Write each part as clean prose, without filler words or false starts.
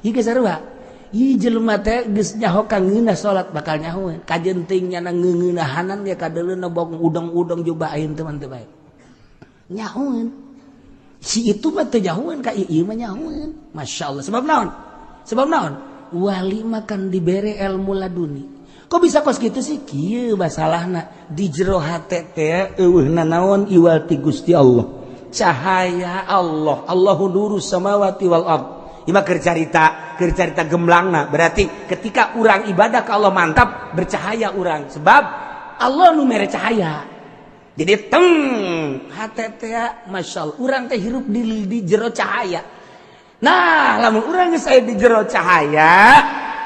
Ieu ge sarua. Ieu jelema teh geus nyaho ka ngeunah salat bakal nyahoeun. Kajeun teuing nyana ngeungeunahanan ge kadeuleuna bong udang-udang jubah ayeuna teh mah teu bae. Nyahoeun. Si itu mah teu nyahoeun ka ieu mah nyahoeun. Masya Allah. Sebab naon? Sebab naon? Wali mah kan dibere ilmu laduni. Kok bisa kos gitu sih? Kieu masalahna di jero hate teh eueuhna naon iwal ti Gusti Allah. Cahaya Allah. Allahu nurus samawati wal ard. Ieu mah keur carita gemlangna. Berarti ketika urang ibadah ke Allah mantap, bercahaya urang. Sebab Allah nu mere cahaya. Jadi teng hate teh Masya Allah. Urang teh hirup di jero cahaya. Nah, lamun urang geus aya di jero cahaya,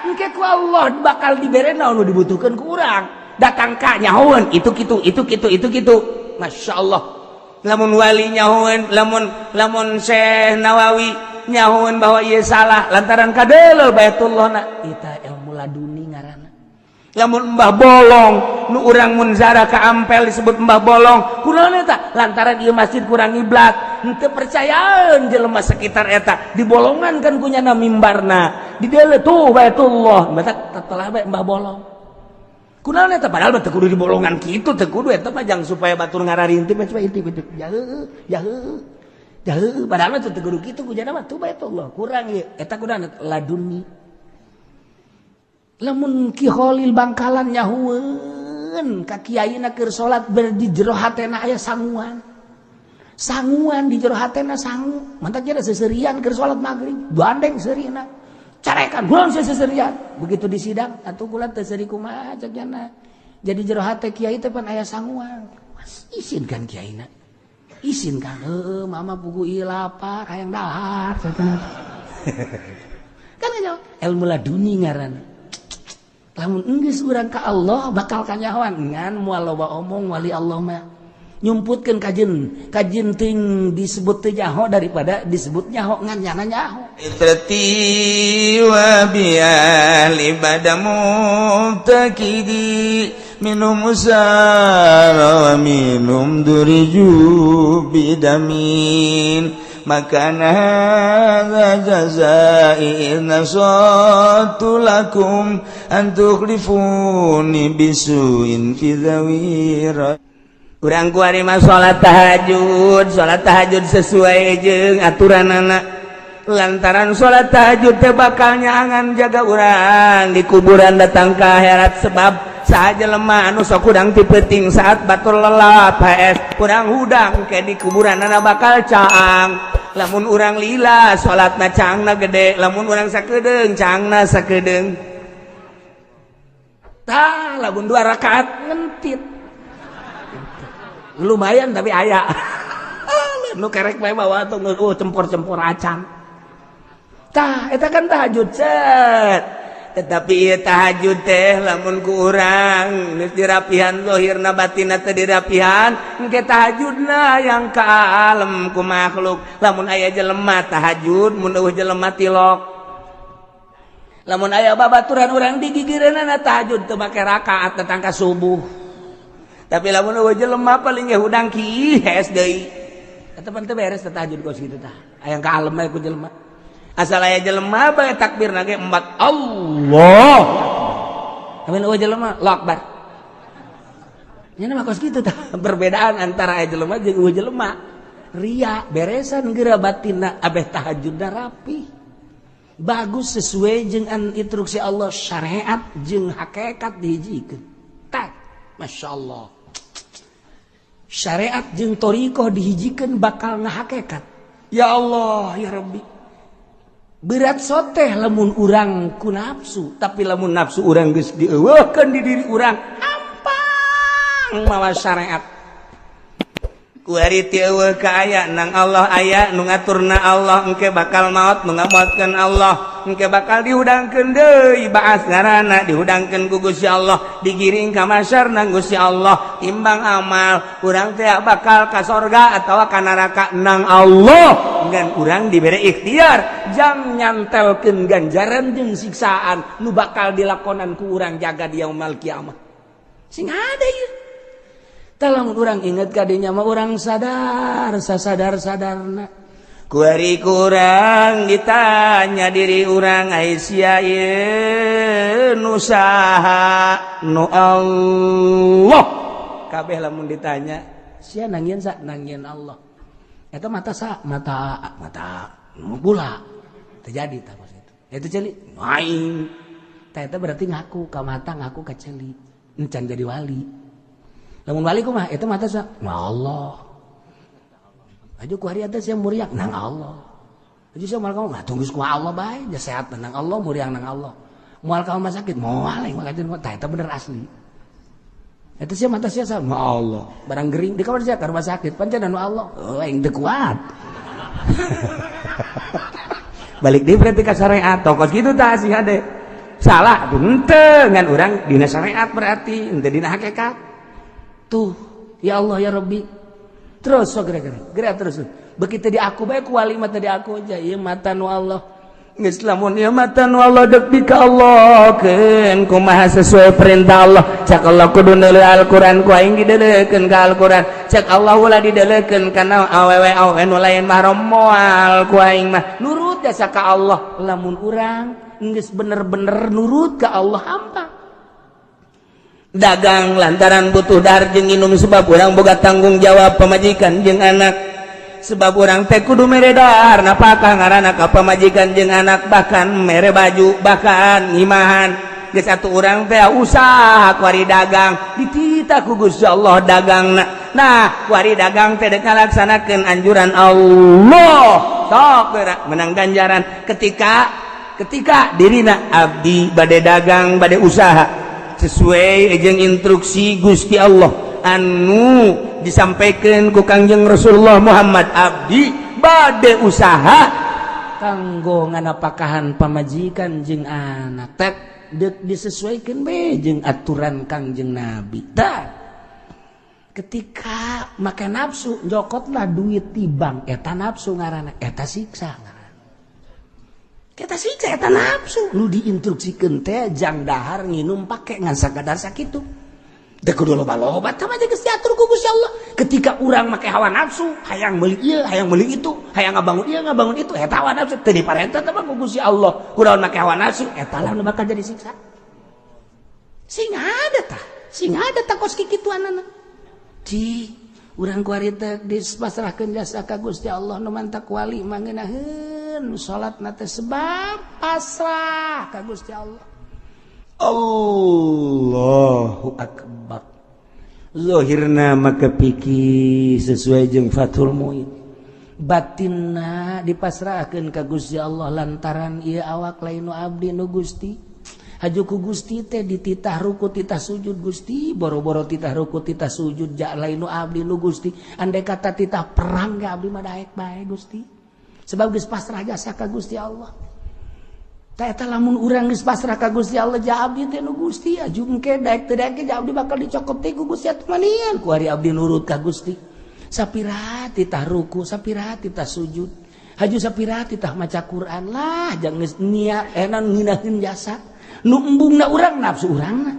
engke ku Allah bakal dibere naon nu dibutuhkeun ku urang. Datang ka nyahoeun itu kitu, itu kitu, itu kitu. Masya Allah. Lamun wali nyahoeun, lamun lamun Syekh Nawawi nyahoeun bahwa ieu salah lantaran kadeuleu Baitullah na. Eta ilmu laduni ngaranna. Lamun Mbah Bolong nu urang mun zara ka Ampel disebut Mbah Bolong, kunaon eta? Lantaran ieu masjid kurang ngiblat, henteu percayaan jelema sekitar eta, dibolongan kan ku nyana mimbarna. Di deuleu tuh Baitullah, matak telah bae Mbah Bolong. Kunaon eta? Padahal mah teu kudu dibolongan kitu, teu kudu eta mah jang supaya batur ngararinti mah intip intip. Jauh, jauh. Jauh, padahal mah teu kudu kitu ku nyana mah tuh Baitullah kurang ieu. Eta kunaon laduni. Lamun Ki Khalil Bangkalan nyahueun ka kiaina keur salat ber di jero hatena aya sanguan. Sanguan di jero hatena sangu. Mantak jadi seserian keur salat maghrib, gandeng seurina. Carekan kunaon seserian. Begitu di sidang atuh kula teu seuri kumaha cek jana. Jadi jero hate kiai teh pan aya sanguan. Isin kan kiaina. Isin kan, heueuh mama pugu ieu lapar hayang dahar. Kan ilmu laduni ngaranna. Lamun enggeus urang ka Allah bakal kanyahoan ngan moal loba omong wali Allah mah. Nyumputkeun kajeun kajeun teuing disebut teu nyaho daripada disebut nyaho ngan nyana nyaho. Itrati wa biali bada mubtakidi minum usara wa minum duriju bidamin makana hadza jazai in nasatu lakum an tukhlifuni bisuin fi dhawira. Urang kuari mah salat tahajud, salat tahajud sesuai jeung aturanana, lantaran salat tahajud teh bakal nyaangan jaga urang di kuburan datang ke akhirat. Sebab saja lemah anu sok hudang ti peuting saat batur lelap HS kurang hudang ke di kuburan ana bakal caang. Lamun urang lila salatna caangna gede, lamun urang sakedeung caangna sakedeung. Tah, lamun dua rakaat ngentit lumayan, tapi aya nu kerek bae bawa tuh cempor-cempor acan. Tah, eta kan tahajud cet. Tetapi ieu tahajud teh lamun ku urang geus dirapihan zahirna, batinna teu dirapihan, engke tahajudna yang kalem ku makhluk. Lamun aya jelema tahajud, mun eueuh jelema tilok. Lamun aya babaturan urang digigireunana tahajud teu make rakaat datang ka subuh. Tapi lamun eueuh jelema paling ge hudang kihes deui. Eta pan teu beres tahajud kos kitu tah. Aya kalem bae ku jelema. Asal aya jelema bae takbir ge empat Allah. Amin eueuh jelema Allahu Akbar. Nya mah kos kitu tah perbedaan antara aya jelema jeung eueuh jelema. Ria beresan geura batinna abeh tahajudna rapi. Bagus sesuai jeung instruksi Allah, syariat jeung hakikat dihijikeun. Tah, Masya Allah. Syariat jeung thoriqoh dihijikeun bakal ngahakekat. Ya Allah, ya Rabbi. Berat soteh lamun urang ku nafsu, tapi lamun nafsu urang geus dieuweuhkeun di diri urang, hampang mawa syariat. Kuari ti eueuh ka aya nang Allah, aya nu ngaturna Allah. Engke bakal maot, nu ngamaotkeun Allah. Engke bakal dihudangkeun deui, baas ngaranna dihudangkeun ku Gusti Allah, digiring ka masyar nang Gusti Allah. Timbang amal urang teh bakal ka sorga atawa ka neraka nang Allah. Ngan urang dibere ikhtiar jang nyantelkeun ganjaran jeung siksaan nu bakal dilakonan ku urang jaga di yaumul kiamah. Sing ada ieu. Lamun urang inget kadinya mah urang sadar sasadar sadarna. Kuari kurang ditanya diri urang, ai sia ieu nu saha? Nu Allah kabeh. Lamun ditanya, sia nangieun sa? Nangieun Allah. Eta mata sa? Mata mata nu pula terjadi tah itu. Itu ceuli aing. Tah, eta berarti ngaku ka mata, ngaku ka ceuli, encan jadi wali. Lamun wali kumaha? Eta mata sa? Nu Allah. Aja ku hari atas yang muriang nang Allah. Aja saya malah kamu nggak tunggu ku Allah bae, ja sehat nang Allah, muriang nang Allah. Moal ka rumah sakit, moal yang maka tah eta bener asli. Eta sia mata sia sama Allah. Barang gering di kamar sia ke rumah sakit, pancen anu Allah. Oh, aing teu kuat. Balik deui berarti ka syariat, tokos kitu tah sih hade. Salah tuh henteu, ngan urang dina syariat berarti, henteu dina hakikat. Tuh, ya Allah ya Rabbi. Terus so geura-geura. Geura terus. Begitu di aku bae ku wali mata di aku aja, ieu mata nu Allah. Geus lamun ieu mata nu Allah dek di ka Allah keun kumaha sesuai perintah Allah. Cak Allah kudu neuleuh Al-Qur'an, ku aing dideulekeun ka Al-Qur'an. Cak Allah ulah dideulekeun kana awewe awewe nu lain mahram, moal ku aing mah nurut jasa ka Allah. Lamun urang geus bener-bener nurut ka Allah, hampa. Dagang lantaran butuh dahar jeung minum, sebab urang boga tanggung jawab pamajikan jeung anak, sebab urang teh kudu mere dahar, napakah ngaranna ka pamajikan jeung anak, bahkan mere baju, bahkan ngimahan. Geus atuh urang teh usaha kuari dagang, dititah ku Gusti Allah dagangna. Nah, kuari dagang teh dek ngalaksanakeun anjuran Allah, sok geura menang ganjaran. Ketika ketika dirina abdi bade dagang, bade usaha sesuai jeung instruksi Gusti Allah anu disampaikan ku Kangjeng Rasulullah Muhammad, abdi bade usaha kanggo nganapakahan pamajikan jeung anak tek dek disesuaikan be jeung aturan Kangjeng Nabi. Tah, ketika make nafsu jokotlah duit di bank, eta nafsu ngaranna, eta siksa ngaranna. Eta siksa, eta nafsu. Nu diinstruksikeun teh jang dahar nginum pake ngan sakadar sakitu. Teu kudu loba-loba, tah mah geus diatur ku Gusti Allah. Ketika urang make hawa nafsu, hayang meuli ieu, hayang meuli itu, hayang ngabangun ieu, ngabangun itu, eta hawa nafsu teu diparentah teh mah ku Gusti Allah. Kunaon make hawa nafsu, eta lah nu bakal jadi siksa. Sing ada tah, sing ada tah kos kikituanana. Di urang kuari teh dipasrahkeun jasa ka Gusti Allah. Nu mantak wali mah ngeunaheun salat teh sebab pasrah ka Gusti Allah. Allahu akbar. Zohirna maka pikir sesuai jeung Fathul Muin, batinna dipasrahkeun ka Gusti Allah lantaran ieu awak lain nu abdi, nu Gusti. Haju ku Gusti teh dititah ruku, titah sujud. Gusti, boro-boro titah ruku, titah sujud, jak lain nu abdi, nu Gusti. Andai kata titah perang ge abdi mah daek bae, Gusti, sebab geus pasrah jasa ka Gusti Allah. Tah, eta lamun urang geus pasrah ka Gusti Allah, ja abdi teh nu Gusti, aju engke daek teu daek ge abdi bakal dicokot teh ku Gusti atuh manian. Ku hari abdi nurut ka Gusti, sapira titah ruku, sapira titah sujud, haju sapira titah maca Quran lah, jangan geus niat enan ngeunaheun jasa. Nu embungna urang nafsu urangna,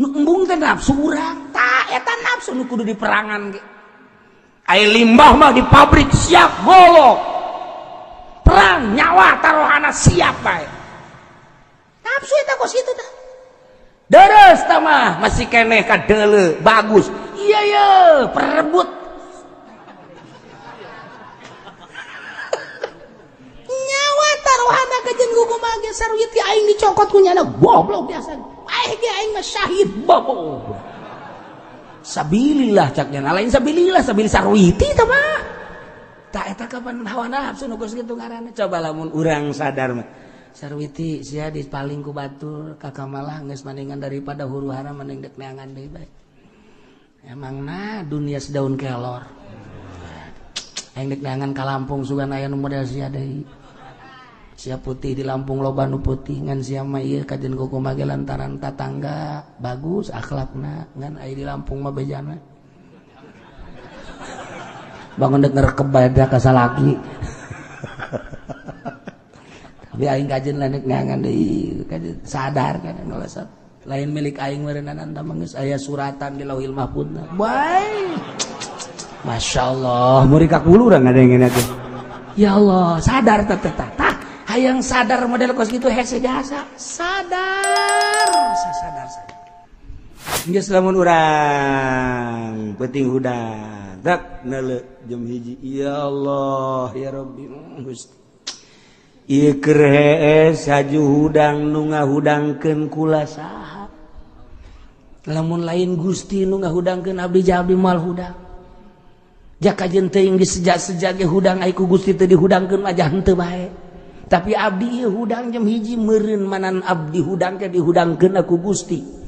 nu embung teh nafsu urang. Tah, eta nafsu nu kudu diperangan ge. Ai limbah mah di pabrik siap golok perang, nyawa taruhana siap bae. Nafsu eta kos kitu tah. Deres tah mah masih keneh kadeuleu bagus, iya ye perebut nyawa taruhana kajen kumaha ge. Sarwiti aing dicokot ku nyana, goblok biasa aing ge, aing mah syahid bobo sabilillah. Cak nyana lain sabilillah, sabil sarwiti tah mah. Tak, eta kapan hawa nafsu nu geus kitu ngaranna. Coba lamun urang sadar mah. Sarwiti sia dipaling ku batur kakak, malah geus mendingan daripada huru hara mending dek neangan deui bae. Emangna dunia sedaun kelor. Aing dek neangan ka Lampung, sugan aya nu model sia deui. Sia putih, di Lampung loba nu putih, ngan sia mah ieu kajen kumaha ge lantaran tatangga bagus akhlakna. Ngan aya di Lampung mah bejana bangun dek ngerekep bae ka salaki. Tapi aing kajen lah dek neangan deui, kajen sadar kan ngelesat lain milik aing meureunan tah geus aya suratan di Lauhil Mahfudna bae. Masya Allah. Muri ka kulu urang ada yang teh. Ya Allah, sadar teh teh tah. Hayang sadar model kos kitu hese jasa. Sadar, sadar, sadar. Geus lamun urang penting hudang dak neuleu jam 1, ya Allah, ya Rabbi, Gusti, ieu keur hees haju hudang, nu ngahudangkeun kula saha? Lamun lain Gusti nu ngahudangkeun abdi, abdi moal hudang. Jaka jeung teuing disejak-sejak ge hudang, ai ku Gusti teu dihudangkeun mah henteu bae. Tapi abdi ieu hudang jam 1, meureun manan abdi hudang ke dihudangkeun ku Gusti.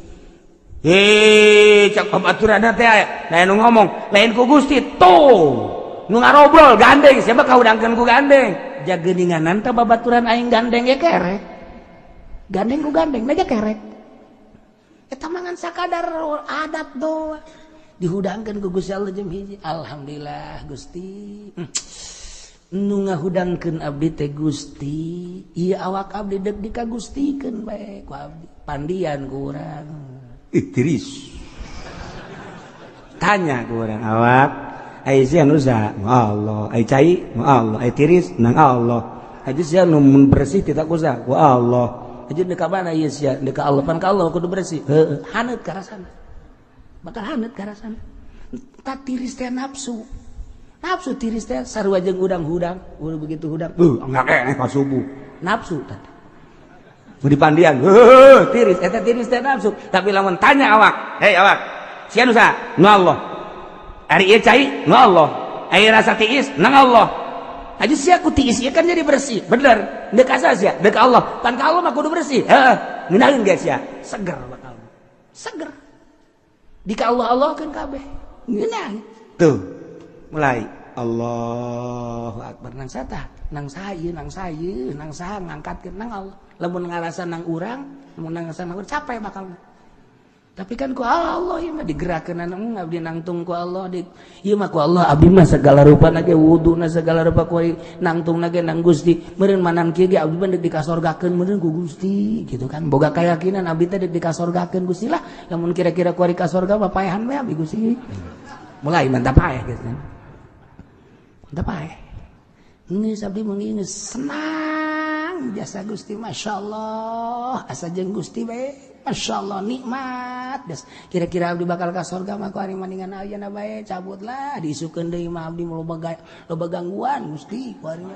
Hei, cak babaturanna teh aya. Lain nu ngomong, lain ku Gusti tuh. Nu ngarobrol gandeng, siapa kahudangkeun ku gandeng? Jageuninganan teh babaturan aing gandeng ge kerek. Gandeng ku gandeng aja kerek. Eta mangan sakadar adat doang. Dihudangkeun ku Gusti Allah jam 1. Alhamdulillah, Gusti. Nu ngahudangkeun abdi teh Gusti. Ieu awak abdi deuk dikagustikeun bae ku abdi. Pandian ku urang. Ih, tiris. Tanya ku urang awak, ai sia nu usaha? Allah. Ai cai? Allah. Ai tiris? Nang Allah. Ai sia nu mun bersih tidak usaha? Ku Allah. Aja deuk ka mana ieu sia? Deuk ka Allah, pan ka Allah kudu bersih. Heueuh, haneut karasana. Bakal haneut karasana. Tak tiris teh nafsu. Nafsu tiris teh sarua jeung hudang-hudang, udah begitu hudang. Enggak keneh ka subuh. Nafsu tah. Mau dipandian, heuh, tiris, eta tiris teh nafsu. Tapi lamun tanya awak, hei awak, sia nu saha? Nu Allah. Ari ieu cai? Nu Allah. Ari rasa tiis? Nang Allah. Aja sia ku tiis ieu kan jadi bersih. Bener. Deuk asa sia? Deuk Allah. Pan ka Allah mah kudu bersih. Heeh. Ngeunaheun ge sia? Seger bakal. Seger. Di ka Allah Allah kan kabeh. Ngeunah. Tuh. Mulai Allahu Akbar nang sata, nang saha, nang saha, nang saha ngangkatkeun nang Allah. Lamun ngarasa nang urang, lamun ngarasa nang urang capek bakal. Tapi kan ku Allah ieu mah digerakkeun nang abdi nangtung ku Allah di ieu mah ku Allah abdi mah segala rupa ge wuduna segala rupa ku nangtung ge nang Gusti. Meureun manan kieu ge abdi mah deuk dikasorgakeun meureun ku Gusti gitu kan. Boga keyakinan abdi teh deuk dikasorgakeun Gusti lah. Lamun kira-kira ku ari ka sorga mah paehan we abdi Gusti. Mulai mantap paeh gitu kan. Mantap paeh. Geus abdi mah geus senang jasa Gusti, masyaallah asa jeung Gusti bae. Masya Allah nikmat des. Kira-kira abdi bakal ka sorga mah ku ari maningan ayeuna bae cabutlah diisukeun deui mah abdi loba loba gangguan Gusti ku ari mah.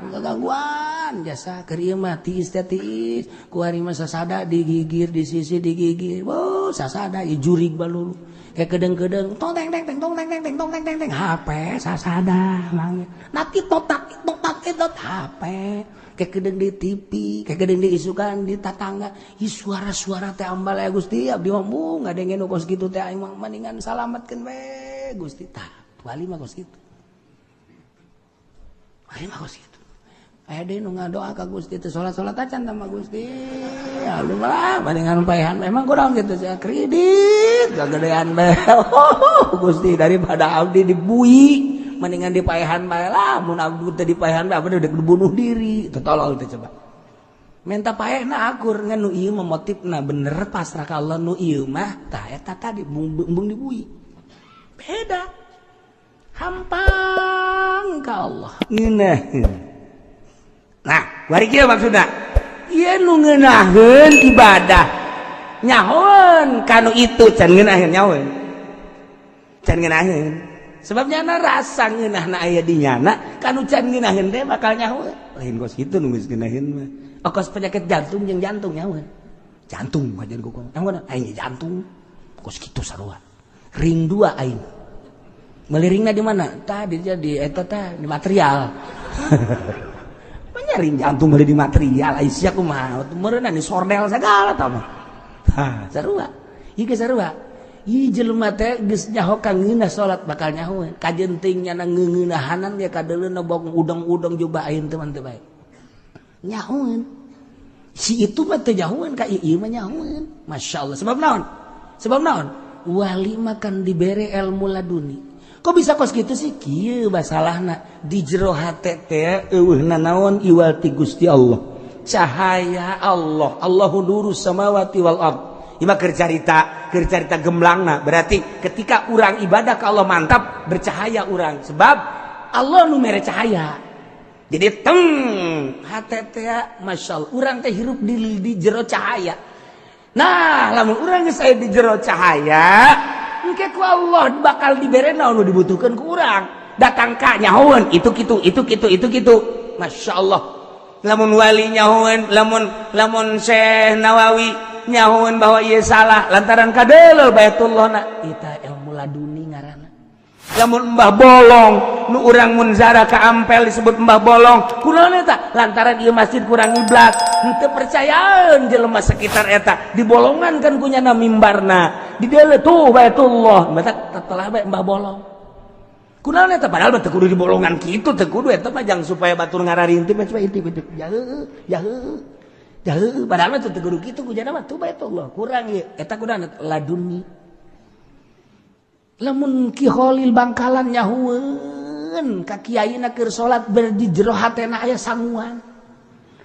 Loba gangguan jasa keur ieu mah tiis teh tiis ku ari mah sasada digigir di sisi digigir. Wow, sasada ieu jurig balulu. Kayak kedeng-kedeng tong teng teng teng tong teng teng teng tong teng teng teng HP sasada langit. Naki totak totak tot HP. Kayak kedeng di TV, kayak kedeng di isukan di tatangga. Ih suara-suara teh ambal ya Gusti, abdi mah ngadengin nu kos kitu teh aing mah mendingan salametkeun we Gusti. Tah, wali mah kos kitu. Wali mah kos kitu. Aya deui nu ngadoa ka Gusti teh salat-salat acan sama Gusti. Aduh lah, mendingan paehan memang kurang gitu saya kredit gagedean bae. Gusti daripada abdi dibui mendingan dipaehan bae lah, mun abdi teh dipaehan bae abdi udah bunuh diri. Teu tolol teh coba. Minta paehna akur ngan nu ieu mah motifna bener pasrah ka Allah, nu ieu mah tah eta tadi embung dibui. Beda. Hampang ka Allah. Ngeunaheun. Nah, bari kieu maksudna. Ieu nu ngeunaheun ibadah. Nyahoeun kanu itu can ngeunaheun nyahoeun. Can ngeunaheun. Sebab nyana rasa ngeunahna aya di nyana, kanu can ngeunaheun teh bakal nyahoeun. Lain kos kitu nu geus ngeunaheun mah. Okos penyakit jantung jeung jantung nyahoeun. Jantung kajian ku nyahoeun aing jantung. Kos kitu sarua. Ring 2 aing. Meuli ringna di mana? Tah di jadi eta tah di material. Ring jantung meuli di material ai sia kumaha? Meureunna di sordel sagala tah mah. Hah, sarua. Ieu ge sarua. Ieu jelema teh geus nyaho ka ngeunah salat bakal nyahoeun. Kajeun teuing nyana ngeungeunahanan ge kadeuleuna bok udang-udang jubah aing teh mah teu bae. Nyahoeun. Si itu mah teu nyahoeun ka ieu mah nyahoeun. Masyaallah. Sebab naon? Sebab naon? Wali mah kan dibere ilmu laduni. Kok bisa kos gitu sih? Kieu masalahna di jero hate teh eueuhna naon iwal ti Gusti Allah. Cahaya Allah, Allahu nurus samawati wal ard. Ieu mah keur carita gemlangna. Berarti ketika urang ibadah ka Allah mantap bercahaya urang sebab Allah nu mere cahaya. Jadi teng hate teh masyaallah urang teh hirup di jero cahaya. Nah, lamun urang geus aya di jero cahaya, engke ku Allah bakal dibere naon nu dibutuhkeun ku urang. Datang ka nyahoeun itu kitu itu kitu itu kitu. Masyaallah. Lamun wali nyahoeun, lamun lamun Syekh Nawawi nyahoeun bahwa ieu salah lantaran kadeuleu Baitullah na eta ilmu laduni ngaranna. Lamun Mbah Bolong nu urang mun zara ka Ampel disebut Mbah Bolong, kunaon eta? Lantaran ieu masjid kurang ngiblat, henteu percayaan jelema sekitar eta dibolongan kan kunyana mimbarna di dieu tuh Baitullah, mata telah bae Mbah Bolong. Kunaon eta? Padahal mah teu kudu dibolongan kitu, teu kudu eta mah jang supaya batur ngararinti mah coba intip intip jauh jauh jauh, padahal mah teu kudu kitu, kunyana mah tuh Baitullah kurang ieu eta kunaon laduni. Lamun Ki Khalil Bangkalan nyahueun ka kiaina keur salat ber di jero hatena aya sanguan.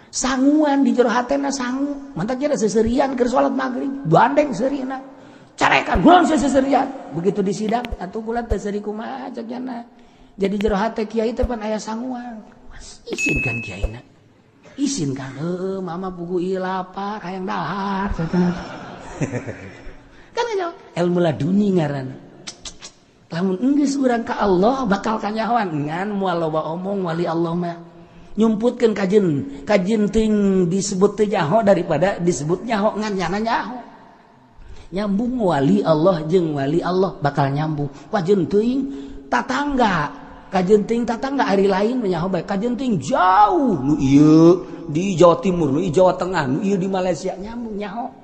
Sanguan di jero hatena sangu. Mantak jadi seserian keur salat maghrib, gandeng seurina. Carekan kunaon seserian. Begitu disidang atuh kula teh seuri kumaha cek jana. Jadi jero hate kiai teh pan aya sanguan. Isin kan kiaina. Isin kan heueuh mama pugu ieu lapar hayang dahar. Kan nyaho ilmu laduni ngaranna. Lamun enggeus urang ka Allah bakal kanyahoan ngan moal loba omong wali Allah mah nyumputkeun kajen kajen ting disebut teu nyaho daripada disebut nyaho ngan nyana nyaho nyambung wali Allah jeung wali Allah bakal nyambung kajen teuing tatangga kajen teuing tatangga ari lain nyaho bae kajen teuing jauh nu ieu di Jawa Timur nu ieu Jawa Tengah nu ieu di Malaysia nyambung nyaho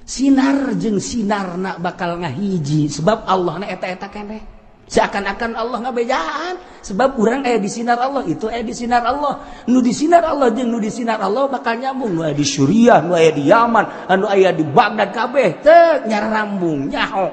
sinar jeung sinarna bakal ngahiji sebab Allah na eta-eta keneh seakan-akan Allah ngabejaan sebab urang aya di sinar Allah itu aya di sinar Allah nu di sinar Allah jeung nu di sinar Allah bakal nyambung nu aya di Suriah nu aya di Yaman anu aya di Baghdad kabeh teu nyarambung nyaho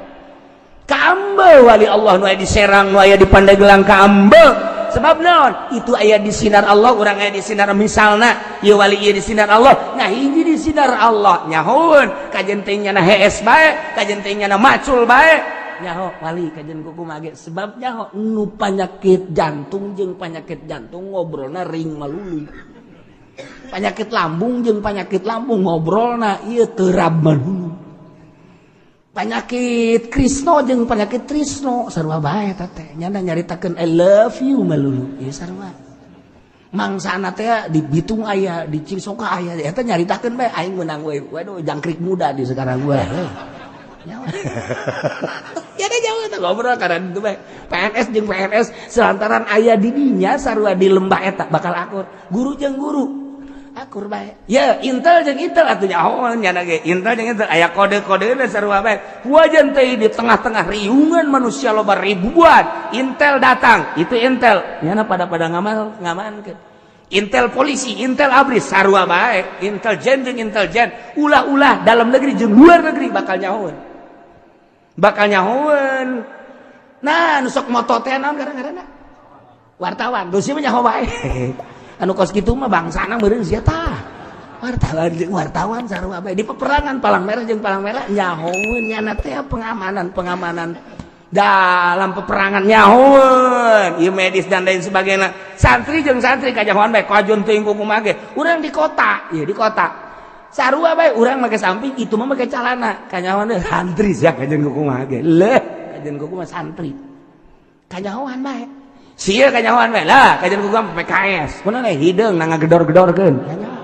kaambe wali Allah nu aya di Serang nu aya di Pandeglang kaambe sebab naon itu aya di sinar Allah urang aya di sinar misalna ieu wali ieu di sinar Allah ngahiji di sinar Allah nyahoeun kajen teh nyana hees bae kajen teh nyana macul bae nyaho wali kajen kumaha ge sebab nyaho nu panyakit jantung jeung panyakit jantung ngobrolna ring malulu panyakit lambung jeung panyakit lambung ngobrolna ieu terab malulu penyakit Krisno jeung penyakit Trisno sarua bae eta teh nyana nyaritakeun I love you malulu ieu sarua mangsana teh di Bitung aya di Cisoka aya eta nyaritakeun bae aing meunang we waduh jangkrik muda di sekarang gue ya deh jauh eta ngobrol karena itu bae PNS jeung PNS selantaran aya di dinya sarua di lembah eta bakal akur guru jeung guru akur bae ya Intel jeung Intel atuh nyaho nyana ge Intel jeung Intel aya kode-kodena sarua bae wajan teh di tengah-tengah riungan manusia loba ribuan Intel datang itu Intel nyana pada-pada ngamal ngamankeun Intel polisi Intel ABRI sarua bae intelijen jeung intelijen ulah-ulah dalam negeri jeung luar negeri bakal nyahoeun nah nu sok moto teh naon gara-garana wartawan dosi mah nyaho bae anu kos kitu mah bangsana meureun sia tah wartawan jeung wartawan sarua bae di peperangan palang merah jeung palang merah nyahoeun nyana teh pengamanan pengamanan dalam peperangan nyahoeun ieu medis dan lain sebagainya santri jeung santri kajahoan bae kajeun teuing kumaha ge urang di kota ieu di kota sarua bae urang make samping itu mah make calana kanyahoan teh santri sia kajeun kumaha ge leuh kajeun kumaha santri kanyahoan bae sia kanyahoan bae lah kajeun kumaha PKS kunaon hideung na ngagedor-gedorkeun kanyahoan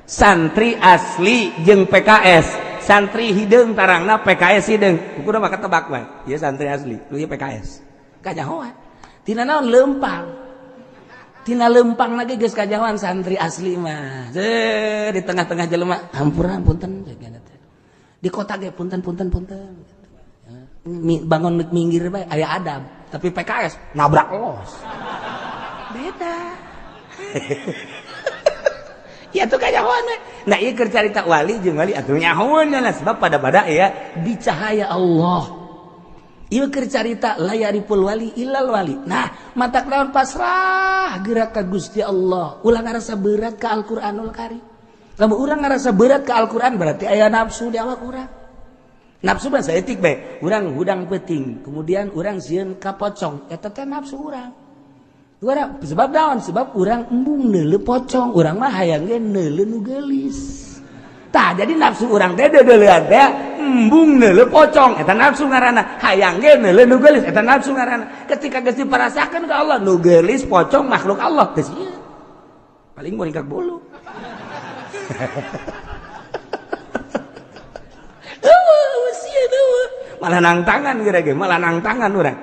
santri asli jeung PKS santri hideung tarangna PKS hideung kudu mah ketebak bae ieu santri asli lu ieu PKS kanyahoan tina naon lempang tina lempang lagi geus kanyahoan santri asli mah di tengah-tengah jelema hampura punten di kota ge punten punten punten bangun minggir bae aya adab tapi PKS nabrak los beda ya tuh kanyahoan we. Nah ieu keur carita wali jeung wali atuh nyahoeun lah sebab pada-pada ya di cahaya Allah ieu keur carita la yariful wali illal wali. Nah matak naon pasrah gerak ka Gusti Allah ulah ngarasa berat ka Al-Qur'anul Karim. Lamun urang ngarasa berat ka Al-Qur'an berarti aya nafsu di awak urang. Nafsu mah saeutik bae, urang hudang peuting, kemudian urang sieun ka pocong, eta teh nafsu urang. Urang sebab naon? Sebab urang embung neuleu pocong, urang mah hayang ge neuleu nu geulis. Tah jadi nafsu urang teh deudeulean teh embung neuleu pocong, eta nafsu ngaranna. Hayang ge neuleu nu geulis, eta nafsu ngaranna. Ketika geus diparasakeun ka Allah, nu geulis pocong makhluk Allah teh sieun. Paling muringkak bulu. Malah nang tangan kira-kira, malah nang tangan urang.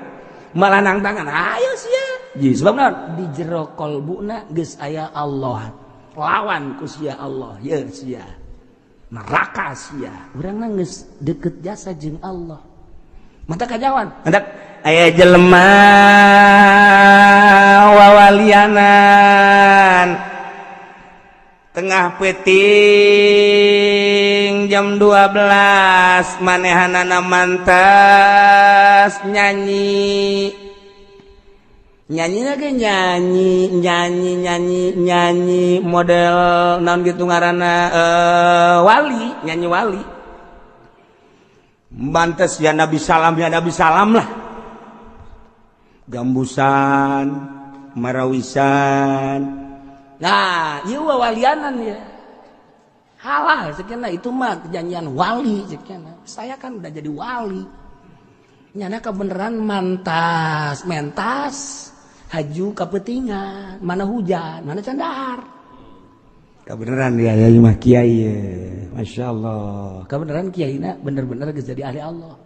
Malah nang tangan. Ayo sia. Ji sebab naon? Di jero kolbuna geus aya Allah. Lawan ku sia Allah, ye sia. Neraka sia. Urang geus deket jasa jeung Allah. Mata kajawan. Hendak aya jelema wawalianan. Tengah peuting jam 12 manehanana mantas nyanyi. Nyanyi lagi nyanyi nyanyi nyanyi nyanyi model naon gitu ngaranna wali, nyanyi wali. Mantas ya Nabi salam lah. Gambusan, marawisan. Nah, ieu wawalianan ya. Halal sekian itu mah perjanjian wali sekian. Saya kan udah jadi wali. Nyana kebenaran mantas, mentas, haju kapetingan, mana hujan, mana candar. Kebenaran dia ya mah kiai ya. Masya Allah. Kebenaran kiaina bener-bener geus jadi ahli Allah.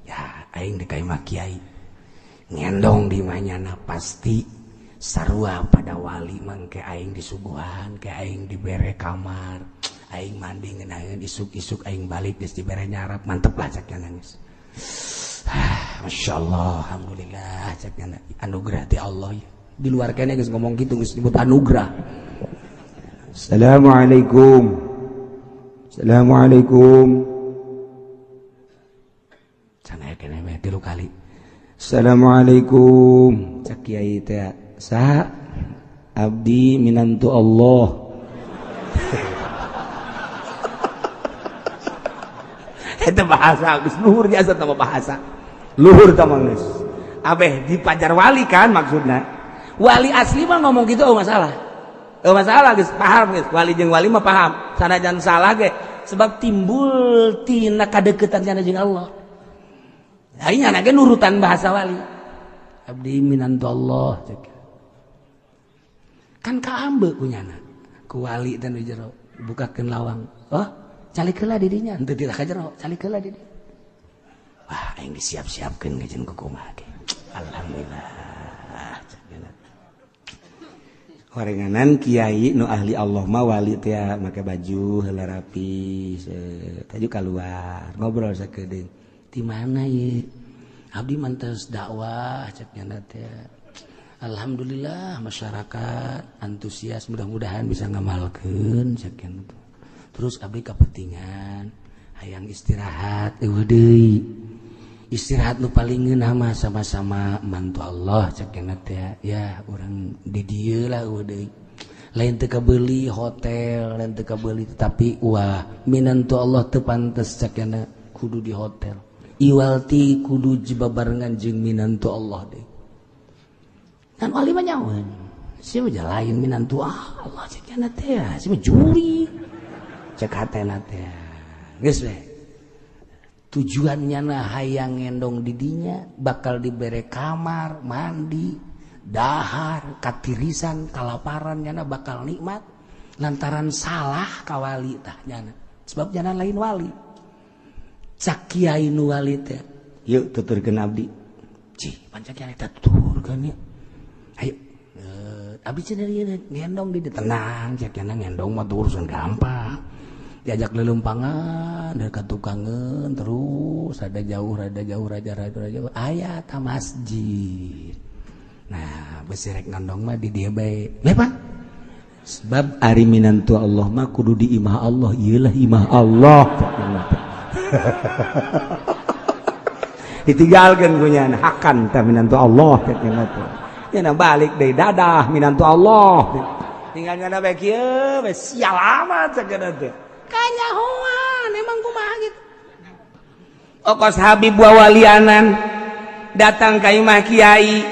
Ya, aing deui ka imah kiai. Ngendong di manyana pasti sarua pada wali mangke aing disuguhan, ke aing dibere kamar, aing mandi ngeunaheun isuk-isuk aing balik geus dibere nyarap, mantep lah cek nangis. Masya Allah, alhamdulillah cek anugerah ti Allah. Di luar kene geus ngomong gitu geus disebut anugerah. Assalamualaikum. Assalamualaikum. Can aya kene meh 3 kali. Assalamualaikum. Cek kiai teh sa abdi minantu Allah. Itu bahasa geus luhur jasa tama bahasa. Luhur tama geus. Abeh di pajar wali kan maksudna. Wali asli mah ngomong gitu oh masalah. Oh masalah geus paham geus. Wali jeung wali mah paham. Sanajan salah ge sebab timbul tina kadeukeutan cenah jeung Allah. Aing nya ge nurutan bahasa wali. Abdi minantu Allah cek. Kan kaambe kunyana ku wali teh nu jero bukakeun lawang. Oh, calik heula di dinya, henteu teu ka jero, calik heula di dinya. Wah, aing disiap-siapkeun ngajeun ku kumaha ge. Alhamdulillah. Horenganan kiai nu ahli Allah mah wali teh make baju heula rapi, taju kaluar, ngobrol sakedeung. Di mana ye? Abdi mantes dakwah cek nyana teh. Alhamdulillah masyarakat antusias, mudah-mudahan bisa ngamalkeun sekian itu. Terus abdi kapentingan hayang istirahat eueuh deui. Istirahat nu paling ngeunah mah sama-sama mantu Allah cek teh ya urang di dieu lah eueuh deui. Lain teu kabeuli hotel, lain teu kabeuli tetapi wah minantu Allah teu pantes cek kudu di hotel. Iwalti kudu jibabarengan jeung minantu Allah deui. Kan wali mah nyawan. Sia mah lain minantu Allah cek teh, sia mah juri. Cek hatena teh. Geus we. Tujuannya na hayang ngendong didinya bakal dibere kamar, mandi, dahar, katirisan, kalaparan nyana bakal nikmat lantaran salah kawali tah nyana. Sebab nyana lain wali. Cak kiai nu wali teh. Yuk tuturkeun abdi. Cih, panca kiai teh tuturkeun ya. Ayo, abdi cenah ngendong di tenang, cak nyana ngendong mah urusan gampang. Diajak lelempangan dari tukangan terus ada jauh raja raja aya ta masjid. Nah besi rek ngendong mah di dia bae lepan sebab ari minantu Allah mah kudu di imah Allah, ieulah imah Allah. Ditinggalkeun ku nyana hakan ta minantu Allah nya balik deui dadah minantu Allah. Tinggal nyana bae kieu bae sial amat sakeuna teh. Kanyahoan emang kumaha gitu. Okos Habib wawalianan datang ka imah kiai,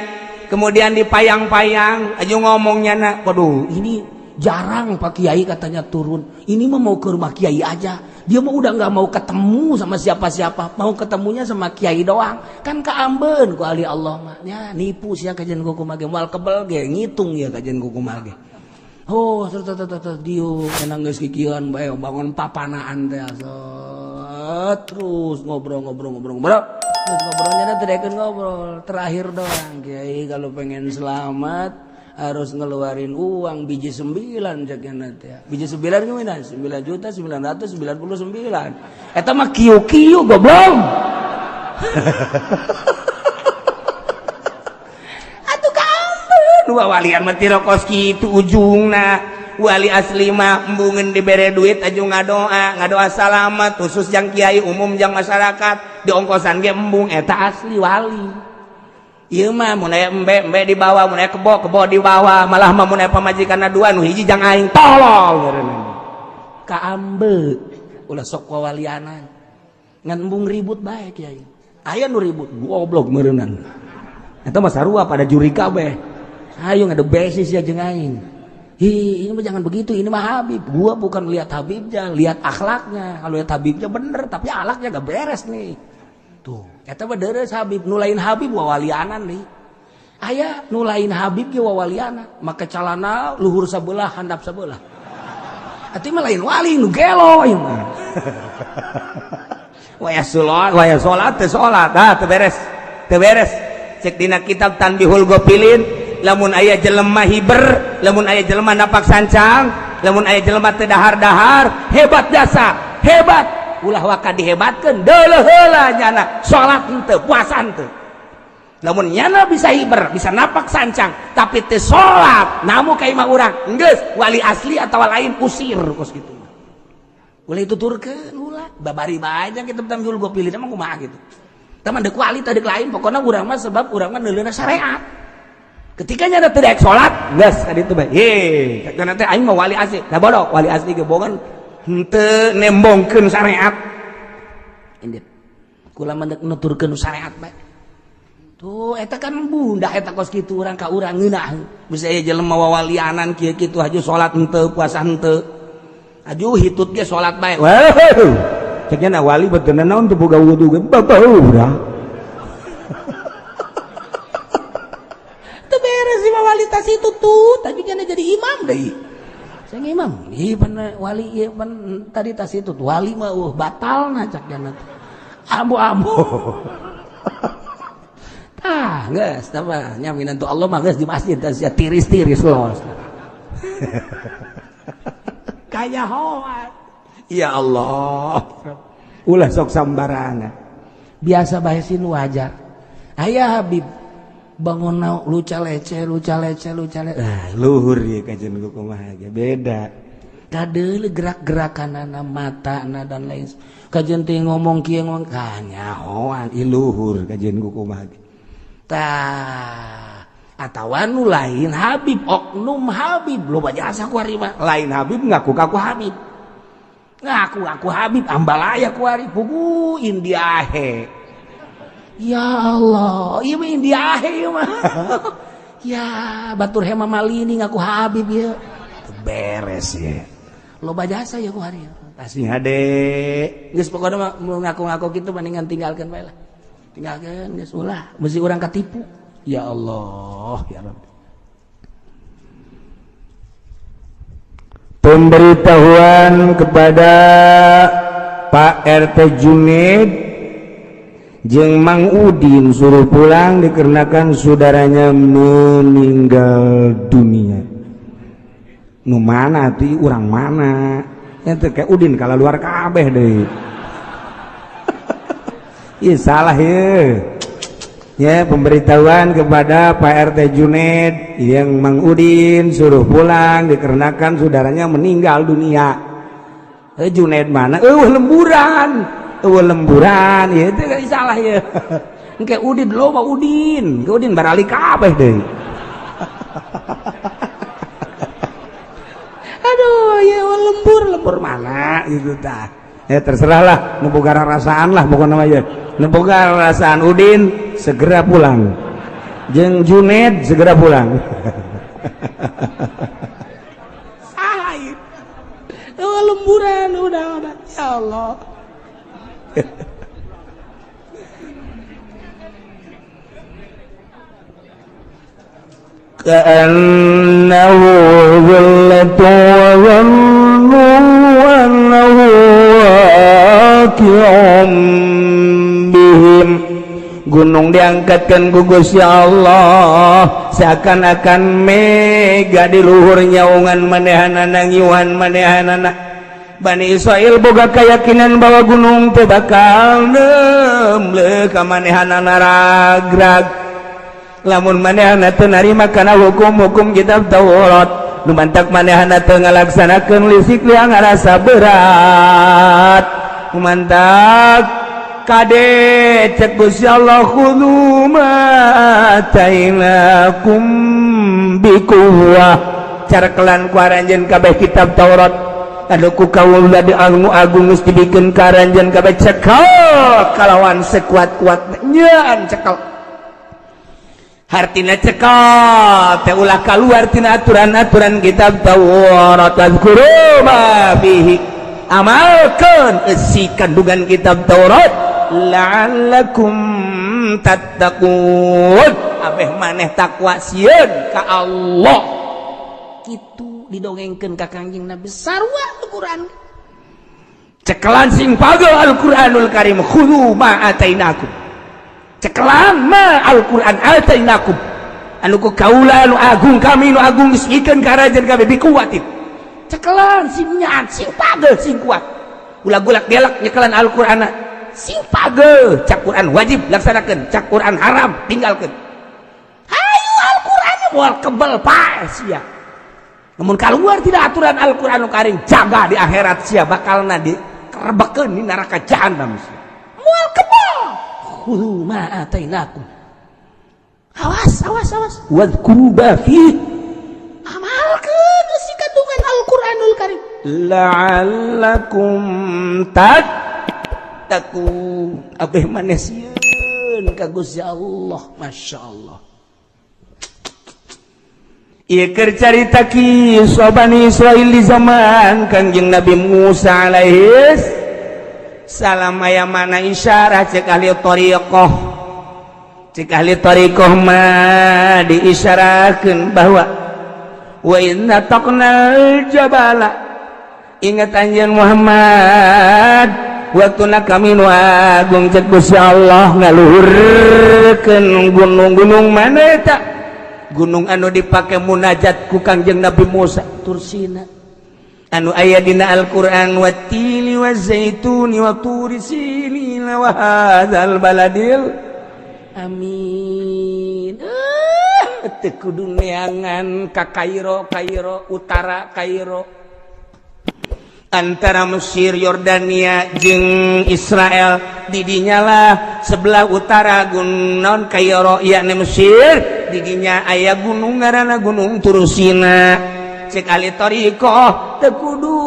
kemudian dipayang-payang aja ngomongnya nak, waduh ini jarang Pak Kiai katanya turun, ini mah mau ke rumah Kiai aja, dia mah udah nggak mau ketemu sama siapa-siapa, mau ketemunya sama Kiai doang, kan keamben ku ahli Allah mah ya nipu sia kajian kuku mage moal kebel ge ngitung ya kajian kuku mage. Oh serta dieu enang geus kikieuan bae bangun papanaan teh terus ngobrol-ngobrol-ngobrol terus ngobrolnya teh ngobrol terakhir doang Kiai kalau pengen selamat harus ngeluarin uang biji 9 ceknya teh. Biji 9 gimana? 9.999.000. Eta mah kieu-kieu goblok. Atuh kaampeun walian mah tiro kos kitu ujungna. Wali asli mah embungeun dibere duit aju ngadoa, ngadoa salamat khusus jang kiai umum jang masyarakat diongkosan ge embung eta asli wali. Ieu mah mun aya embe embe dibawa, mun aya kebo kebo dibawa, malah mah mun aya pamajikanna dua nu hiji jang aing tolol ngaranna. Kaambe ulah sok wawalianan. Ngan embung ribut bae kiai. Aya nu ribut goblok meureunnan. Eta mah sarua pada juri kabeh. Ayo ngadu besis ya jeung aing. Hi, ini mah jangan begitu, ini mah Habib. Gua bukan lihat Habibnya, lihat akhlaknya. Kalau lihat Habibnya bener, tapi akhlaknya gak beres nih. Tuh, eta mah deres Habib, nu lain Habib wawalianan nih. Aya nu lain Habib ge wawalianan, make calana luhur sabelah handap sabelah. Atuh mah lain wali nu gelo ieu mah. Waya salat, waya salat teu salat, ah teu beres. Teu beres. Cek dina kitab Tanbihul Ghafilin, lamun aya jelema hiber, lamun aya jelema napak sancang, lamun aya jelema teu dahar-dahar, hebat jasa, hebat. Ulah waka dihebatkeun deuleuh heula nyana salat henteu puasa henteu lamun nyana bisa hiber bisa napak sancang tapi teu salat namu ka imah urang geus wali asli atawa lain usir kos kitu ulah dituturkeun ulah babari bae kita tampil gua pilih mah kumaha gitu teman deuk wali teh deuk lain pokona urang mah sebab urang mah neuleuna syariat ketika nyana teu daek salat geus ka ditu bae ye kana teh aing mah wali asli da bodoh wali asli ge bogan henteu nembongkeun syariat indit kula mah deuk nuturkeun syariat bae tuh eta kan bunda eta kos kitu urang ka urang ngeunah bisa aya jelema wawalianan kieu kitu haju salat henteu puasa henteu aju hitut ge salat bae wah cek nya wali beuteunan naon teu boga wudu ge babau urang teu beres mah wali tas itu tuh tapi nya jadi imam deui. Saya imam, iya pan wali iya pan tadi tas itu wali mah batal na cak jana ambu-ambu. Ah geus tah nyaminan tuh Allah mah geus di masjid tas ya tiris-tiris los. Kaya hoat. Ya Allah. Ulah sok sambarangan. Biasa bae sin wajar. Aya Habib bangun luca lece luca lece luca lece. Ah, luhur ya kajian kumaha ge beda. Kadeule gerak-gerakanana matana dan lain. Kajian teh ngomong kieu ngomong kanyahoan ieu luhur kajian kumaha ge. Tah atawa nu lain Habib oknum Habib loba jasa ku ari mah. Lain Habib ngaku ka ku Habib. Ngaku aku Habib ambalaya ku ari pugu India he. Ya Allah, ieu mah India he ieu mah. Ya, batur hema malini ngaku Habib ieu. Beres ya. Loba jasa ya ku hari. Pasti hade. Geus pokona mah ngaku-ngaku kitu mendingan tinggalkeun bae lah. Tinggalkeun geus ulah, mesti urang katipu. Ya Allah, ya Rabbi. Pemberitahuan kepada Pak RT Juned jeung Mang Udin suruh pulang dikarenakan saudaranya meninggal dunia. Nu mana tuh urang mana? Ente kayak Udin kalau luar kabeh deh. Ih salah ya. Ya, pemberitahuan kepada Pak RT Juned yang Mang Udin suruh pulang dikarenakan saudaranya meninggal dunia. Juned mana? Lemburan. Lemburan ya itu kan salah ya. Engke Udin loba Udin, ke Udin barali kabeh deui. Aduh, ya lembur, lembur mana gitu tah. Ya terserahlah, nu boga rasaan lah pokokna mah ya. Nu boga rasaan Udin segera pulang. Jeung Juned segera pulang. Salah ieu. Lemburan udah ya Allah. كأنه ظلة وظنوا أنه واقع بهم. Gunung diangkatkan ku Gusti Allah seakan-akan mega di luhur nyaungan manehanana ngiuhan manehanana. Bani Israel boga keyakinan bahwa gunung teh bakal nemle ka manehanana ragrag. Lamun manehna teu narima kana hukum-hukum kitab Taurat, nu mantak manehna teu ngalaksanakeun lisik liang ngarasa berat. Nu mantak kade cek Gusti Allah khudzu ma atainakum biquwwah. Carkelan ku aranjeun kabeh kitab Taurat anu ku kaula di anu agung geus dibikeun ka aranjeun kabeh cekel kalawan sekuat-kuatna nyaan cekel. Hartina cekal teh ulah kaluar tina aturan-aturan kitab Taurat. Wazkuru ma fihi, amalkeun eusi kandungan kitab Taurat la'allakum tattaqun. Abeh maneh takwa sieun ka Allah. Kitu didongengkeun ka Kangjeng Nabi sarua Al-Qur'an. Cekelan sing pagel Al-Qur'anul Karim khudhu ma atainakum. Cekelan ma Al-Qur'an atainakum anu ku kaula anu agung kami nu agung geus mikeun ka rajan kami bikuatin. Cekelan sing nyaat sing pagel sing kuat. Ulah gulak gelak nyekelan Al-Qur'an sing pagel. Cak Qur'an wajib laksanakeun, cak Qur'an haram tinggalkeun. Hayu Al-Qur'an moal kebel pae sia. Namun keluar tidak aturan Al-Qur'anul Karim jaga di akhirat sia bakalna dikerebekeun di neraka jahanam sia. Moal kebel. Khudhu ma atainakum. Awas awas awas. Wadhkuru ma fihi. Amalkeun eusi kandungan Al-Qur'anul Karim. La'allakum tattaqun. Abeh maneh sieun ka Gusti Allah. Masyaallah. Ieu keur carita kisah Bani Israil di zaman Kangjeng Nabi Musa alaihis salam. Aya mana isyarah cek ahli thariqah. Cek ahli thariqah mah diisyarahkeun bahwa wa inna taqnal jabala. Ingat anjeun Muhammad waktuna kami nu agung cek Gusti Allah ngaluhurkeun gunung-gunung mana eta gunung anu dipake munajat ku Kangjeng Nabi Musa Tursina anu aya dina Al-Qur'an wattini wazaituni wa turi sinina wa hadzal baladil amin. Teu kudu neangan ka Kairo, Kairo utara Kairo antara Mesir, Yordania jeung Israel didinya lah sebelah utara gunung Kairo yakni Mesir didinya aya gunung ngaranna Gunung Tursina. Cek ahli thariqah teu kudu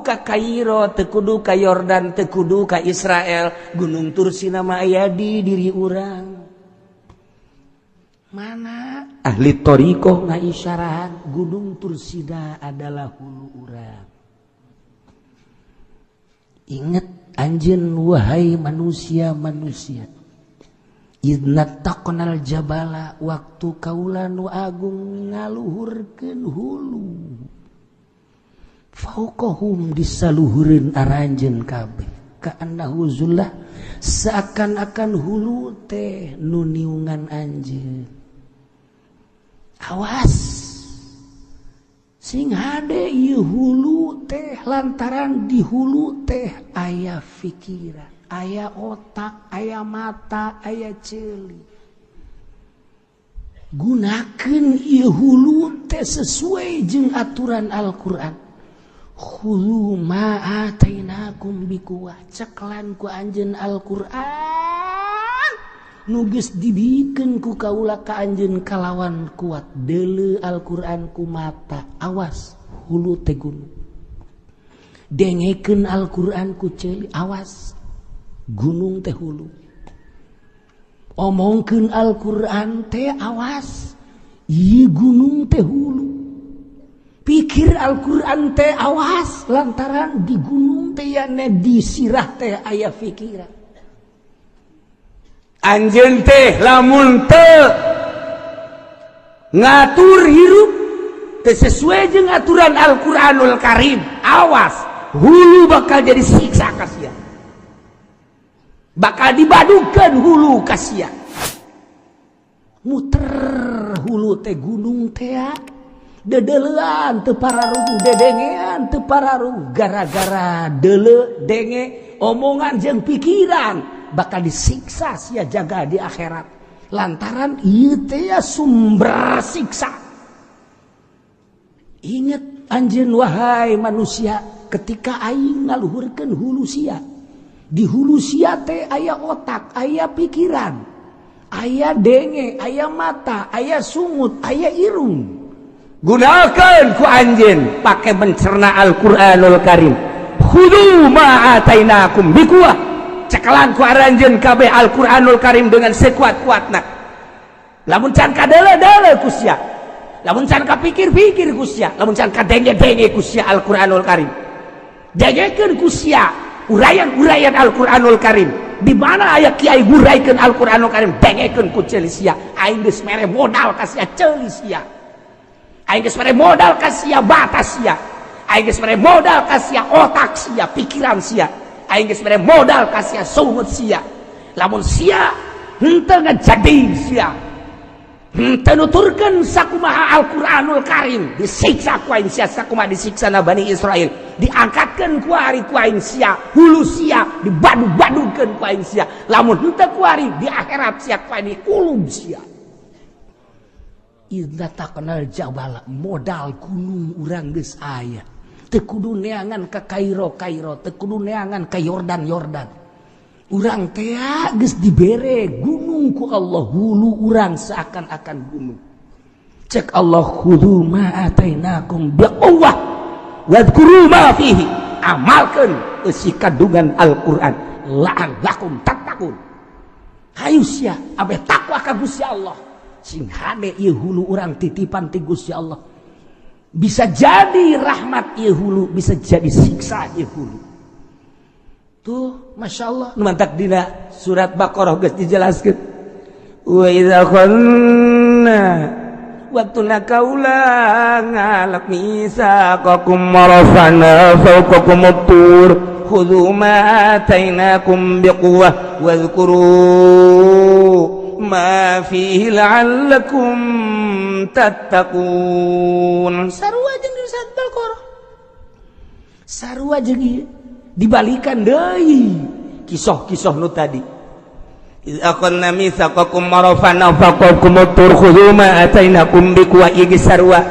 ka Kairo, teu kudu ka Yordan, teu kudu ka Israel. Gunung Tursina mah aya di diri urang. Mana ahli thariqah ngaisyarahan Gunung Tursina adalah hulu urang. Ingat anjeun wahai manusia-manusia, idna taqnal jabala waktu kaula nu agung ngaluhurkeun hulu fauqahum disaluhureun aranjeun kabeh kaannahu zullah seakan-akan hulu teh nu niungan anjeun. Awas sing hade ieu hulu teh lantaran di hulu teh aya pikiran, aya otak, aya mata, aya ceuli. Gunakeun ieu hulu teh sesuai jeung aturan Al-Qur'an. Khudhu ma atainakum biquwah, ceklan ku anjeun Al-Qur'an nu geus dibikeun ku kaula ka anjeun kalawan kuat. Deuleu Al-Qur'an ku mata, awas hulu teh gunung. Dengekeun Al-Qur'an ku ceuli, awas gunung teh hulu. Omongkeun Al-Qur'an teh awas ieu gunung teh hulu. Pikir Al-Qur'an teh awas lantaran di gunung teh yane di sirah teh aya pikiran. Anjeun teh lamun teu ngatur hirup teu sesuai jeung aturan Al-Qur'anul Karim, awas hulu bakal jadi siksa ka sia. Bakal dibadukeun hulu ka sia. Muter hulu teh gunung teh dedelean teu pararuguh, dedengean teu pararuguh, gara-gara deuleu denge omongan jeung pikiran bakal disiksa sia jaga di akhirat lantaran ieu teh sumber siksa. Ingat anjeun wahai manusia, ketika aing ngaluhurkeun hulu sia, di hulu sia teh aya otak, aya pikiran, aya denge, aya mata, aya sungut, aya irung. Gunakan ku anjeun pake mencerna Al-Qur'anul Karim. Khudzu ma atainakum biquwah. Cekelan ku aranjeun kabeh Al-Qur'anul Karim dengan sekuat-kuatna. Lamun can kadeule-deule ku sia, lamun can kapikir-pikir ku sia, lamun can kadenge-denge ku sia Al-Qur'anul Karim. Dengekeun ku sia uraian-uraian Al-Qur'anul Karim. Di mana aya kiai nguraikeun Al-Qur'anul Karim, dengekeun ku ceuli sia. Aing geus mere modal ka sia ceuli sia. Aing geus mere modal ka sia mata sia. Aing geus mere modal ka sia otak sia, pikiran sia. Aing geus mere modal ka sia sungut sia. Lamun sia henteu ngajadi sia, henteu nuturkeun sakumaha Al-Qur'anul Karim, disiksa ku aing sia sakumaha disiksa na Bani Israil. Diangkatkeun ku ari ku aing sia, hulu sia dibadug-badugkeun ku aing sia. Lamun henteu ku ari di akhirat sia ku aing dikulub sia. Idza taqnal jabala, modal gunung urang geus aya. Teu kudu neangan ka Kairo Kairo, teu kudu neangan ka Yordan Yordan. Urang teh geus dibere gunung ku Allah, hulu urang seakan-akan gunung. Cek Allah, khudzu ma atainakum biquwwah wadhkuru ma fihi. Amalkeun eusi kandungan Al-Qur'an, la'allakum tattaqun. Hayu sia abeh takwa ka Gusti Allah. Sing hade ieu hulu urang titipan ti Gusti Allah. Bisa jadi rahmat ieu hulu, bisa jadi siksa ieu hulu. Tuh, Masya Allah. Nu mantak dina surat Baqarah geus dijelaskeun. Wa idza khanna waktuna kaula ngalak misaqakum marafana fawqakum tur khudhu ma atainakum biquwwah wadhkuru ma fihi la'allakum tattaqun. Sarua jeung di surat Baqarah. Sarua jeung ieu dibalikan deui kisah-kisah nu tadi. Idza akhadna mitsaqakum marafana fawqakum tur khudhu ma atainakum biquwwah ieu sarua.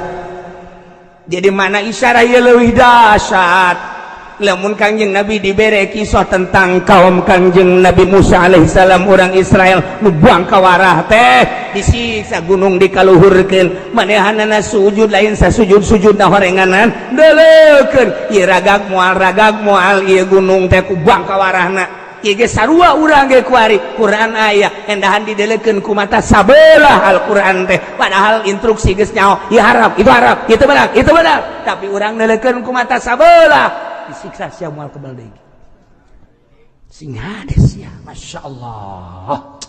Jadi mana isyarah ieu leuwih dahsyat. Lamun Kangjeng Nabi dibere kisah tentang kaum Kangjeng Nabi Musa alaihissalam, orang Israel nu buang kawarah teh disiksa gunung dikaluhurkeun, manehanana sujud lain sasujud-sujudna horenganan deuleukeun ieu ragag moal ieu gunung teh ku buang kawarahna. Ieu ge sarua urang ge kuari Quran aya endahan dideulekeun ku mata sabelah Al-Qur'an teh, padahal instruksi geus nyaho ieu haram itu haram itu benar itu benar, tapi urang deuleukeun ku mata sabelah disiksa sia moal kebal deui. Sing hade sia, Masya Allah.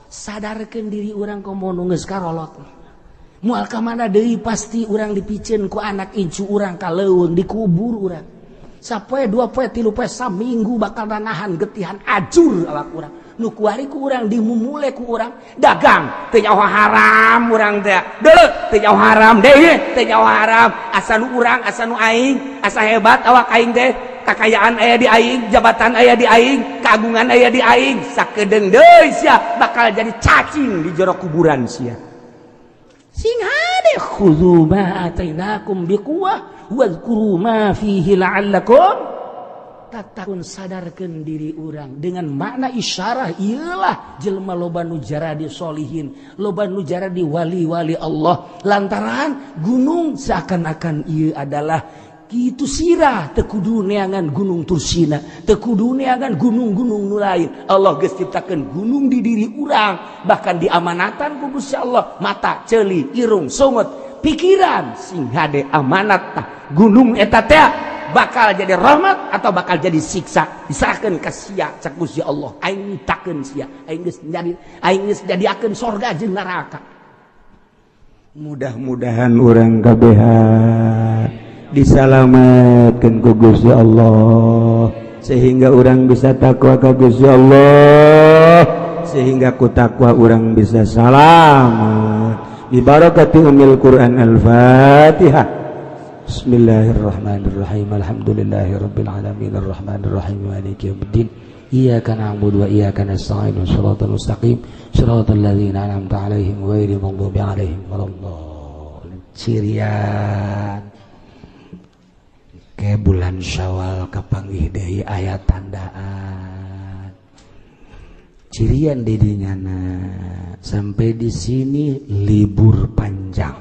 Sadarkeun diri urang komo nu geus karolot. Moal ka mana deui pasti urang dipiceun ku anak incu urang ka leuweung dikubur urang. Sapoe dua poe tilu poe saminggu bakal nanahan getihan ajur awak urang. Nu kuari ku urang dimumule ku urang dagang teu nyaho haram urang teh. Deuleu teu nyaho haram deui teu nyaho haram, asa nu urang asa nu aing asa hebat awak aing teh, kakayaan aya di aing, jabatan aya di aing, keagungan aya di aing, sakedeung deui sia bakal jadi cacing di jero kuburan sia. Sing hade khudzu ma atainakum biquwwah wadhkuru ma fihi la'allakum tattaqun. Sadarkeun diri urang dengan makna isyarah iyalah jelema loba nu jaradi solihin, loba nu jaradi wali-wali Allah, lantaran gunung seakan-akan ieu adalah Kitu sirah teu kudu neangan Gunung Tursina, teu kudu neangan gunung-gunung nu lain. Allah geus ciptakeun gunung di diri urang, bahkan diamanatan ku Gusti Allah mata, ceuli, irung, sungut, pikiran sing hade amanat tah. Gunung eta teh bakal jadi rahmat atau bakal jadi siksa, diserahkeun ka sia cak Gusti Allah. Aing nyiptakeun sia, aing geus jadi, aing geus jadiakeun sorga jeung neraka. Mudah-mudahan urang kabehan disalamatkan ku Gusti Allah sehingga urang bisa takwa ka Gusti Allah, sehingga ku takwa urang bisa salamat. Bibarakati umil Quran. Al-Fatihah. Bismillahirrahmanirrahim. Alhamdulillahirabbil alamin, arrahmanirrahim, maliki yaumiddin. Iyyaka na'budu wa iyyaka nasta'in. Shiratal mustaqim. Shiratal ladzina an'amta 'alaihim ghairil maghdubi 'alaihim waladdallin. Cirian ke bulan Syawal kapanggih deui aya tandaan. Cirian didinya na sampai di sini libur panjang.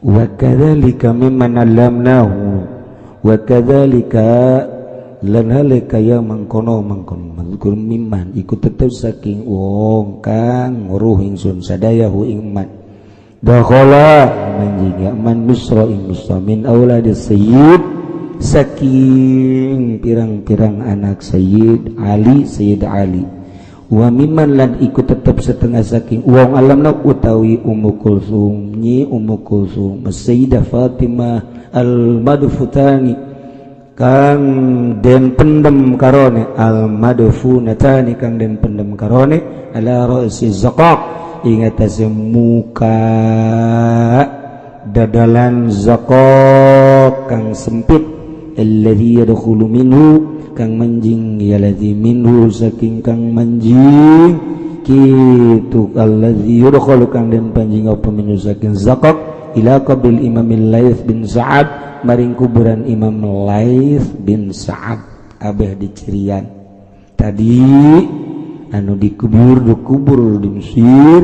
Wa kadzalika mimman 'allamnahu wa kadzalika lan halika ya mangkono mangkono mazkur mimman iku tetep saking wong kang nguruh ingsun sadayahu ing man dakhala manjing ya man misra ing misra min auladis sayyid saking pirang-pirang anak Sayyid Ali, Sayyid Ali. Wa mimman lan iku tetep setengah saking wong alamna utawi Ummu Kulsum, nyi Ummu Kulsum, Sayyidah Fatimah al-madfutani kang den pendem karone, al-madfunatani kang den pendem karone ala ra'si zaqaq ing atase muka dadalan zaqaq kang sempit, alladzi yadkhulu minhu kang manjing ya ladzi minhu saking kang manjing kitu alladzi yadkhulu kang den panjing apa minhu saking zaqaq ila qabil Imam Laits bin Sa'ad maring kuburan Imam Laits bin Sa'ad. Abeh dicirian tadi anu dikubur dikubur di Mesir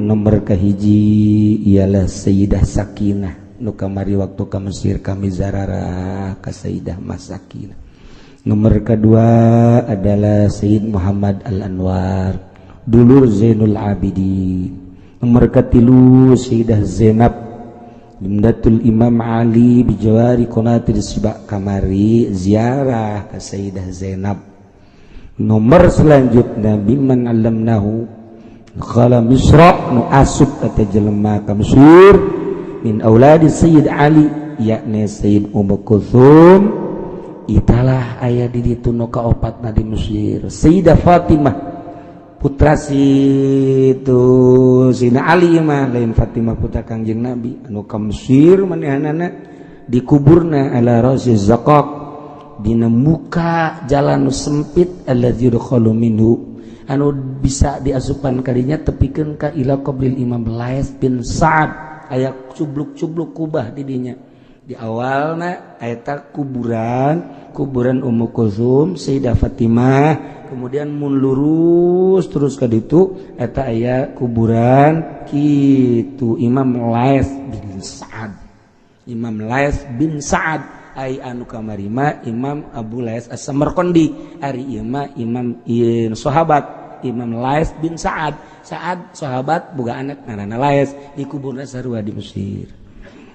nomor kahiji ialah Sayyidah Sakinah nu kamari waktu ka Mesir kami zararah ka Sayyidah Mas Sakinah. Nomor kedua adalah Sayyid Muhammad Al-Anwar dulur Zainul Abidin. Nomor katilu Sayyidah Zainab Imdatul Imam Ali bijawari Qonatir Sibak kamari ziarah ke Sayyidah Zainab. Nomor selanjutnya biman alamnahu khala Misra nu asup kata jelema ka Mesir min auladi Sayyid Ali yakni Sayyid Ummu Kulthum. Italah aya di ditu nu kaopatna di Mesir Sayyidah Fatimah putra si itu Sina Ali mah lain Fatimah putra Kangjeng Nabi anu ka Mesir manehanana dikuburna ala rasi zaqaq dina muka jalan sempit alladzi yudkhalu minhu anu bisa diasupan kadinya tepikeun ka ila qabril Imam Laits bin Sa'ad. Aya cubluk-cubluk kubah di dinya di awalna eta kuburan kuburan Ummu Kulsum Sayyidah Fatimah, kemudian mun lurus terus ka ditu eta aya kuburan kitu Imam Laits bin Sa'ad. Imam Laits bin Sa'ad ai anu kamari mah Imam Abu Laits As-Samarqandi, ari ieu mah imam ieu sahabat Imam Laits bin Sa'ad. Sa'ad sahabat boga anak ngaranna Laits, dikuburna sarua di Mesir.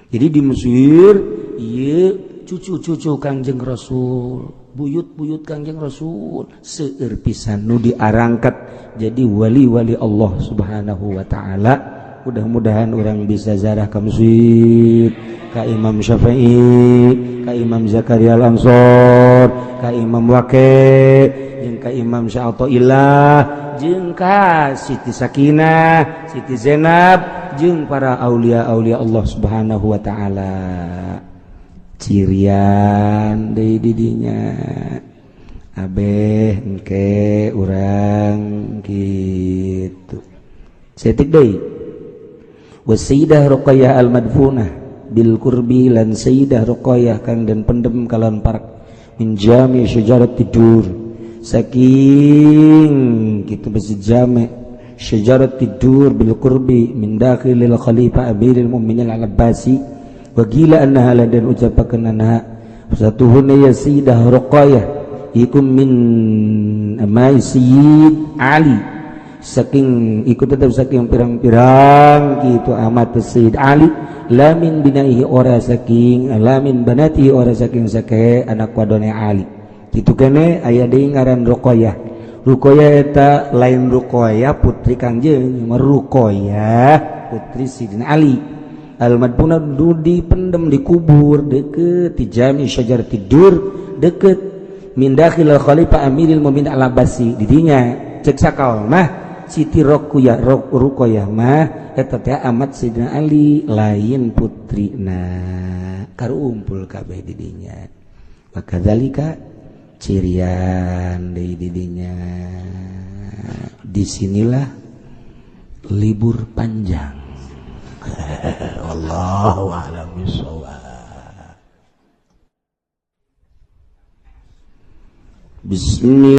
Jadi di Mesir ieu cucu-cucu Kangjeng Rasul, buyut-buyut Kangjeng Rasul seueur pisan nu diarangkat jadi wali-wali Allah Subhanahu wa taala. Mudah-mudahan orang bisa zarah ka Mesir, ka Imam Syafi'i, ka Imam Zakaria Al-Ansor, ka Imam Waqi, jeung ka Imam Sya'ataillah, jeung ka Siti Sakinah, Siti Zainab, jeung para aulia-aulia Allah Subhanahu wa taala. Cirian deui di dinya abeh engke urang kitu. Setik deui. Wa Sayyidah Ruqayyah al-madfunah bil qurbi lan Sayyidah Ruqayyah kang den pendem kalawan parak min jami syajarat tidur saking kitu masjid jami syajarat dur bil qurbi min dakhilil khalifah amiril mu'minin al-Abbasi wa qila annaha ladan ucapakeun anha satuhuna ya Sayyidah Ruqayyah iku min amai Sayyid Ali saking iku tetep saking pirang-pirang kitu amat Sayyid Ali lamin binaihi ora saking lamin banati ora saking sake anak wadone Ali kitu kene aya deui ngaran Ruqayyah. Ruqayyah eta lain Ruqayyah putri Kangjeng, Ruqayyah putri Sidina Ali al-madfuna du dipendem dikubur deket di jami syajar tidur deket min dakhil khalifah amiril mu'minin al-Abbasi. Didinya cek sakaol mah Siti Ruqayyah, Ruqayyah mah eta teh amat Sidina Ali, lain putrina. Karumpul kabeh didinya. Wakadzalika cirian deui didinya. Disinilah libur panjang. Wallahu a'lam bishawab. Bismillah.